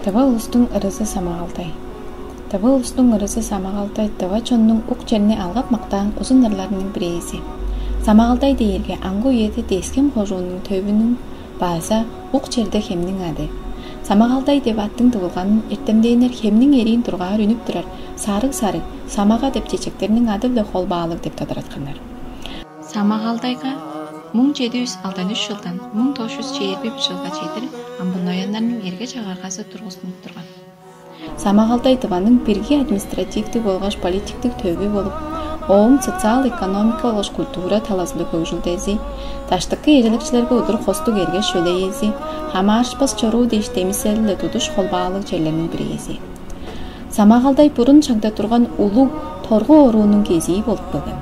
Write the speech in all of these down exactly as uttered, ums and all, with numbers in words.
Тыва улустуң ырызы Самагалдай. Тыва улустуң ырызы Самагалдай тыва чоннуң ук черни алгап-мактаан узун ырларының бирээзи. Самагалдай дээрге амгы үеде Тес-Хем кожууннуң төвүнүң база ук черде хемниң ады. Самагалдай деп аттың тывылганын эртемденнер хемниң эриин дургаар үнүп турар сарыг-сарыг самага деп чечектерниң ады-биле холбаалыг деп тодаратканнар. Самагалдайга муң чеди чүс алдан үш чылдан муң тос чүс чээрби бир чылга чедир амбын нояннарның эрге чагыргазы тургустунуп турган. Самагалдай Тываның бирги административтиг болгаш политиктиг төвү болуп, ооң социал-экономика болгаш культура талазы-биле хөгжүлдези, даштыкы эжелекчилерге удур хостуг эрге шөлейези, хамаарышпас чоруу дээш демисели-биле тудуш холбаалыг черлерниң бирээзи. Самагалдай бурун шагда турган улуг торгу оруунуң кезии болуп келген.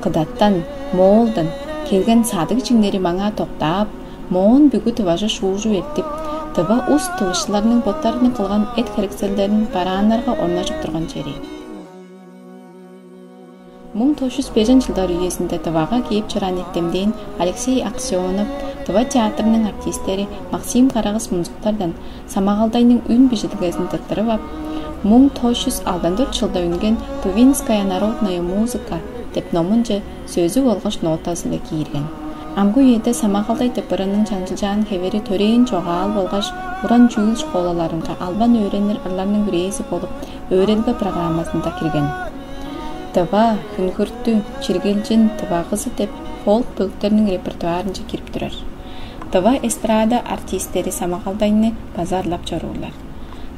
Кыдаттан, Моолдан келген садыг чиңнери маңаа доктаап, моон бүгү тыважы шуужуп эртип, тыва ус тывышчыларның боттарының кылган эт-херекселдерин барааннарга орнажып турган чери. Муң тос чүс бежен чылдар үезинде Тывага кээп чораан эртемден Алексей Аксенов, Тыва театрының артистери Максим Карагыс Мунзуктардан Самагалдайның үн бижилгезин тырттырып ап, муң тос чүс алдан дөрт чылда үнген «Тувинская народная музыка» деп номунче сөзү болгаш нотазы-биле киирген. Амгы үеде Самагалдай деп ырының чаңчылчаан хевери төрээн чогаал болгаш уран чүүл школаларынга албан өөренир ырларның бирээзи болуп, өөредилге программазында кирген. Тыва, Хүнгүртү, Чиргилчин, Тывагызы деп фолк бөлүктериниң репертуарынче кирип турар. Тыва эстрада артистери Самагалдайны база ырлап чоруурлар.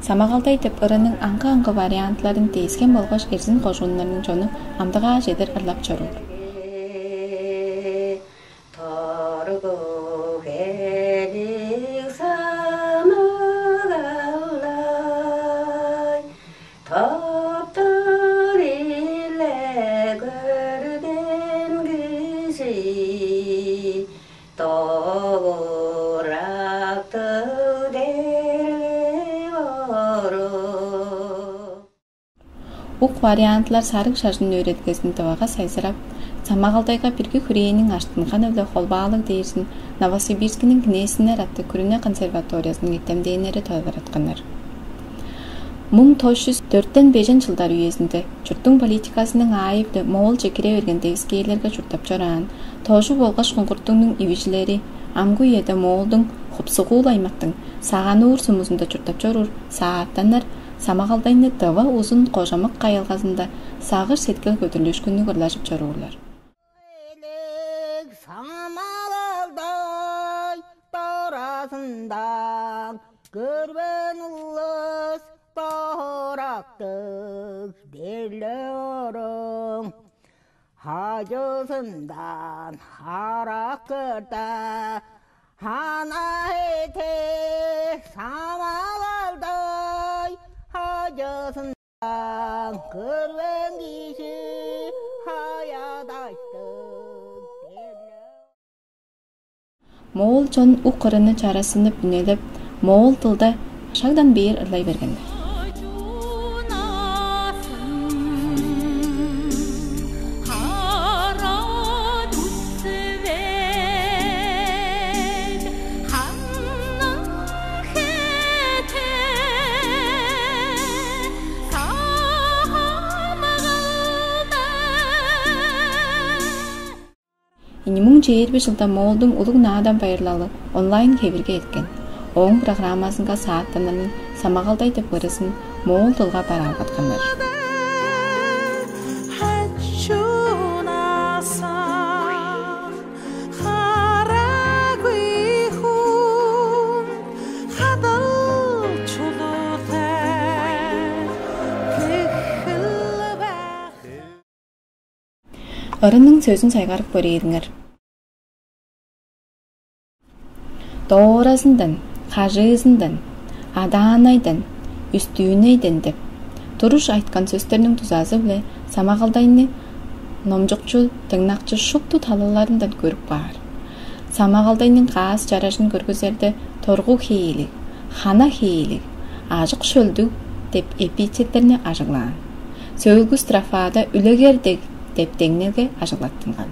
Самагалдай деп ырының аңгы-аңгы вариантларын Тес-Хем болгаш Эрзин кожууннарның чону амдыгаа чедир ырлап чоруур. Торгу хелиг Самагалдай, топтур-иле көрген кижи довурактыг дерге борук. Ук вариантлар сарыг шажын өөредилгезин Тывага сайзырап, Самагалдайга бирги хүрээниң аштынганы-биле холбаалыг дээрзин Новосибирскиниң кнезиннер аттыг күрүне консерваториязының эртемденнери тодаратканнар. Муң тос чүс дөрттен бежен чылдар үезинде чурттуң политиказының аайы-биле Моолче кире берген девискээрлерге чурттап чораан Тожу болгаш Куңгуртугнуң ивижилери, амгы үеде Моолдуң Хопсугул аймактың Сагануур сумузунда чурттап чоруур сааттаннар Самагалдайны Тыва узун кожамык кайылгазында сагыш-сеткил көдүрлүүшкүннүг ырлажып чоруурлар. Элек Самагалдай доразындан көрбээн улус дорактыг дерге борук. Хажызындан арак кырда хана эте Самагалдай, хажызындан көрбээн кижи хая-даштыг дерге. Моол чон ук ырыны чарасынып үнелеп, моол дылда шагдан бээр ырлай бергеннер. Ийи муң чээрби чылда Моолдуң улуг наадан байырлалы онлайн хевирге эрткен. Ооң программазынга сааттаннарның Самагалдай деп ырызын моол дылга бараалгатканнар. Ырының сөзүн сайгарып көрээлиңер. Дооразындан, хажыызындан, адаанайдан, үстүүнейден деп туруш айткан сөстерниң дузазы-биле Самагалдайны номчукчу, дыңнакчы шупту талаларындан көрүп каар. Самагалдайның каас чаражын көргүзерде торгу хээлиг, хана хээлиг, ажык шөлдүг деп эпитеттерни ажыглаан. Сөөлгү строфада үлегер дег деп деңнелге ажыглаттынган.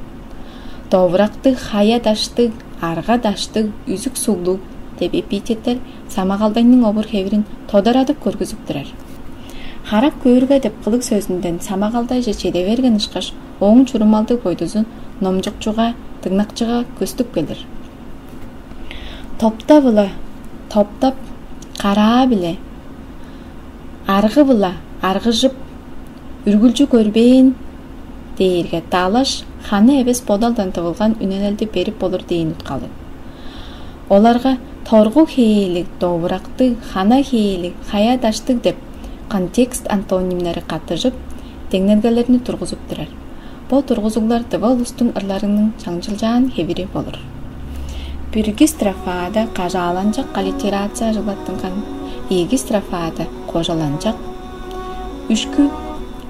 Довурактыг, хая-даштыг, арга-даштыг, үзүк суглуг, деп эпитеттер самагалдайның овур-хевирин тодарадып көргүзүп турар. Харак көөрге деп кылыг сөзүнден самагалдайже чеде берген ышкаш, ооң чурумалдыг бойдузу номчукчуга, дыңнакчыга көстүп келир. Топта-биле, топтап, караа-биле, аргы-биле, аргыжып, үргүлчү көрбээн дээрге далаш, ханы эвес бодалдан тывылган үнелелди берип болур дээн уткалыг. Оларга торгу хээлиг, довурактыг, хана хээлиг, хая-даштыг деп контекст антонимнери каттыжып, деңнелгелерни тургузуп турар. Бо тургузуглар тыва улустуң ырларының чаңчылчаан хевири болур. Бирги строфада кажааланчак аллитерация ажыглаттынган, ийиги строфада кожаланчак, үшкү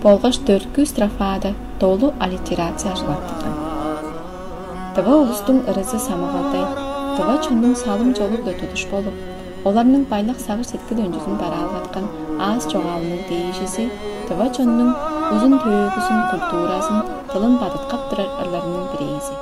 болгаш дөрткү строфада долу аллитерация ажыглаттынган. Тыва улустуң ырызы самагалдай, тыва чоннуң салым чолу-биле тудуш болуп, оларның байлак сагыш-сеткил өнчүзүн бараалгаткан аас чогаалының дээжизи тыва чоннуң узун төөгүзүн, культуразын, дылын бадыткап турар ырларының бирээзи.